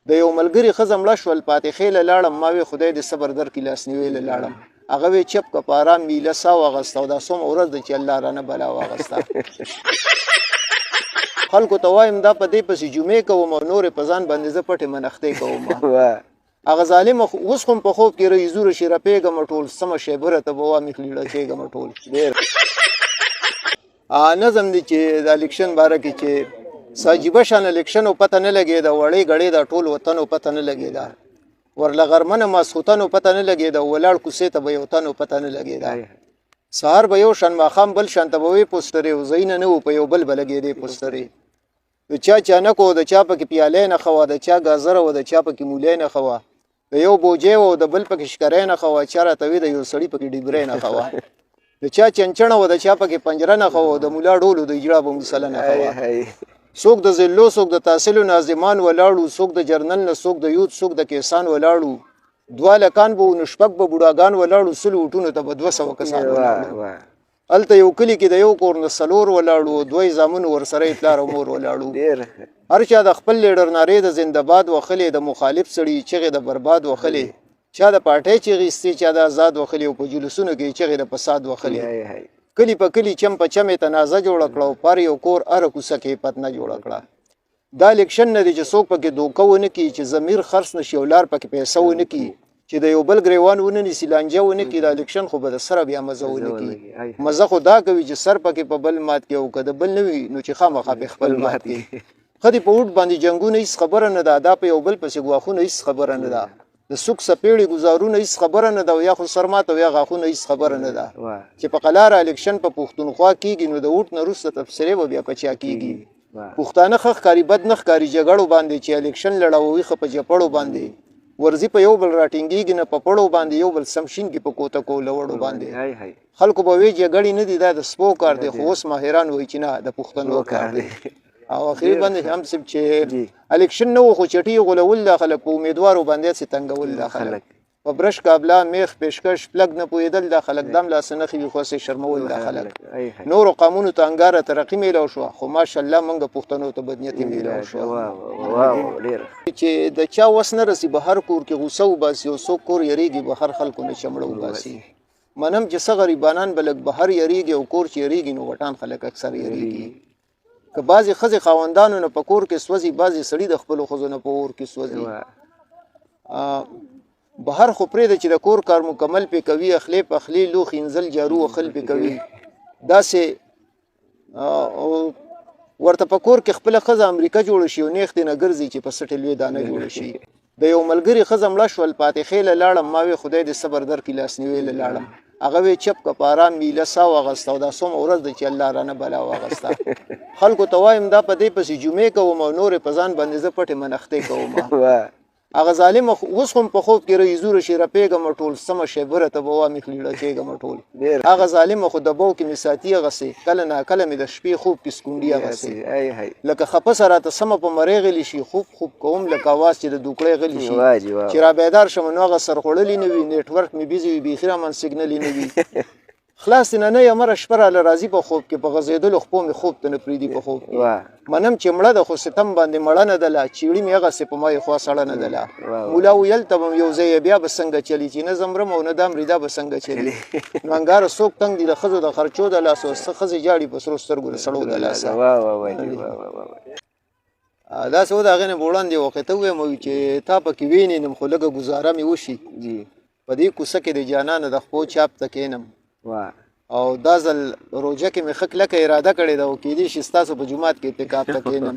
د یو ملګري ښځه مړه شول، فاتحې له لاړم، ما وی خدای دې صبر درکړي، لاسنیوي له لاړم. هغه وی چپ که په ارام مې ایله ساه واغسته او دا څومره ورځ ده چې الله رانه بلا واغسته. خلکو ته وایم دا په دې پسې جمعې کوم او نورې په ځان باندې زه پټې منښتې کوم. هغه ظالم اوس خو په خوب کې رہی زور شي رپېږم ټول، سمه شیبه راته به وامخلي ړکېږم ټول. ډېر نظم دی چې د الیکشن باره کې چې ساجيبه شان الیکشن او پته نه لګېده، وړې غړې دا ټول وطن او پته نه لګېده، ورله غرمنه ماسخوتن او پته نه لګېده، ولاړ کوڅې ته به یو تن او پته نه لګېده. سهار به یو شان، ماښام بل شان ته به وې پوسټرې او ځایونه نه وو، په یو بل به لګېدې پوسټرې. د چا چا نه کو، د چا پکې پیاله نه خوا، د چا گازره و، د چا پکې مولی نه خوا، د یو بوجې و، د بل پکې شکرې نه خوا، چا راته وی د یو سړي پکې ډیبرې نه خوا، د چا چنچڼه و، د چا پکې پنجره نه خوا، د مولا ډولو د اجرا به مسله نه خوا. څوک د ضلعو، څوک د تحصیلو ناظمان ولاړو، څوک د جرنل نه، څوک د یوت، څوک د کیسان ولاړو، دوه لکان به نو شپږ به بوډاګان ولاړو، 100 وټونو ته به 200 کسان ولاړو. هلته یو کلي کې د یو کور نه څلور ولاړو، دوه زامن ورسره یې پلار او مور ولاړو. هر چا د خپل لیډر نارې د زنده‌باد وخلې، د مخالف سړي چغې د برباد وخلې، چا د پارټۍ چغې ایستې، چا د ازاد وخلې، او په جلوسونو کې چغې د فساد وخلې. کلی په کلی چم په چمې تنازع جوړه کړه او پر یو کور هره کوڅه کې پتنه جوړه کړه. دا الیکشن نه دی چې څوک پکې دوکه ونه کړي، چې ضمیر خرڅ نه شي او لار پکې پیسه ونه کړي، چې د یو بل ګریوان ونه نیسي، لانجه ونه کړي. دا الیکشن خو به د سره بیا مزه ونه کړي. مزه خو دا کوي چې سر پکې په بل مات کړي او که د بل نه وي نو چې خامخا پې خپل مات کړي. ښه دی په اوټ باندې جنګونه هېڅ خبره نه ده، دا په یو بل پسې ګواښونه هېڅ خبره نه ده، د سوک سپېړې ګزارونه هېڅ خبره نه ده، او یا خو سر مات او یا غاښونه هېڅ خبره نه ده. چې په قلاره الیکشن په پښتونخوا کېږي نو د اوټ نه وروسته تبصرې به بیا په چا کېږي. پښتانه ښه ښکاري بد نه ښکاري جګړو باندې، چې الیکشن لړوي ښه په جپړو باندې، ورځي په یو بل راټینګېږي نه په پړو باندې، یو بل سم شین کې په کوته کو لوړو باندې. خلکو به وی جګړې نه دي، دا د سپو کار دی، خو اوس ماهران وایي چې نه د پښتنو کار دی. او اخري باندې هم صاحب چې الیکشن نه و خو چټي غولول دا خلک، په امیدوارو باندې هسې تنګول دا خلک، په برش کابله میخ پیشکش پلګ نه پوهېدل دا خلک، دم لا څه نښې وي خو هسې شرمول دا خلک. نورو قامونو ته انګاره ترقي میلاو شوه، خو ماشاءالله موږ پښتنو ته بدنیتي میلاو شوه. چې د چا وس نه رسي بهر کور کې غوسه وباسي، او څوک کور یریږي بهر خلکو نه چمړه وباسي. منم چې څه غریبانان به لږ بهر یریږي او کور چې یریږي نو غټان خلک اکثر یریږي. که بعضې ښځې خاوندانو نه په کور کې سوځي، بعضې سړي د خپلو ښځو نه په اور کې سوځي. بهر خو پرېږده چې د کور کار مکمل پې کوي، اخلې پخلې لوښي انځل جارو وخل پې کوي، داسې ورته په کور کې خپله ښځه امریکا جوړه شي او نیغ ترې نه ګرځي چې په سټې لوی دانه جوړه شي. د یو ملګري ښځه مړه شول، فاتحې له لاړم، ما وی خدای دې صبر درکړي، لاسنیوي له لاړم. هغه وی چپ که په ارام مې ایله ساه واغسته او دا څومره ورځ ده چې الله رانه بلا واغسته. خلکو ته وایم دا په دې پسې جمعې کوم او نورې په ځان باندې زه پټې منښتې کوم. هغه ظالم اوس هم په خوب کې رہی زور شي رپېږم ټول، سمه شیبه راته به وامخلي ړکېږم ټول. هغه ظالم خو دبو کې مې ساتي هغسې، کله ناکله مې د شپې خوب کې سکونډي هغسې، لکه خپه سره راته سمه په مرۍ غلي شي، خوب خوب کوم لکه اواز چې د دوکړې غلي شي، چې را بیدار شم نو هغه سرخوړلي نه وي، نیټورک مې بیزي وي، بیخي را من سیګنلي نه وي. خلاص نه نه یم، هره شپه راله راځي په خوب کې، په غځېدلو خپو مې خوب ته نه پرېږدي په خوب کې. منم چې مړه ده خو ستم باندې مړه نه ده لا، چیړي مې هغسې په ما یې خوا سړه نه ده لا. مولا ویل ته به یو ځای بیا به څنګه چلي، چې نه زه مرم او نه دا مري دا به څنګه چلي. نو انګاره څوک تنګ دي د ښځو د خرچو د لاسه، څه ښځې ژاړي په سرو سترګو د سړو د لاسه. داسې و د هغې نه به وړاندې یوه قطعه ووایم چې تا پکې وینینم خو لږه ګزاره مې وشي، په دې کوڅه کې د جانانه د خپو چاپ ته کښېنم، او دا ځل روژه کې مې ښه کلکه اراده کړې ده او کېدای شي ستاسو په جومات کې اعتکاف ته کښېنم.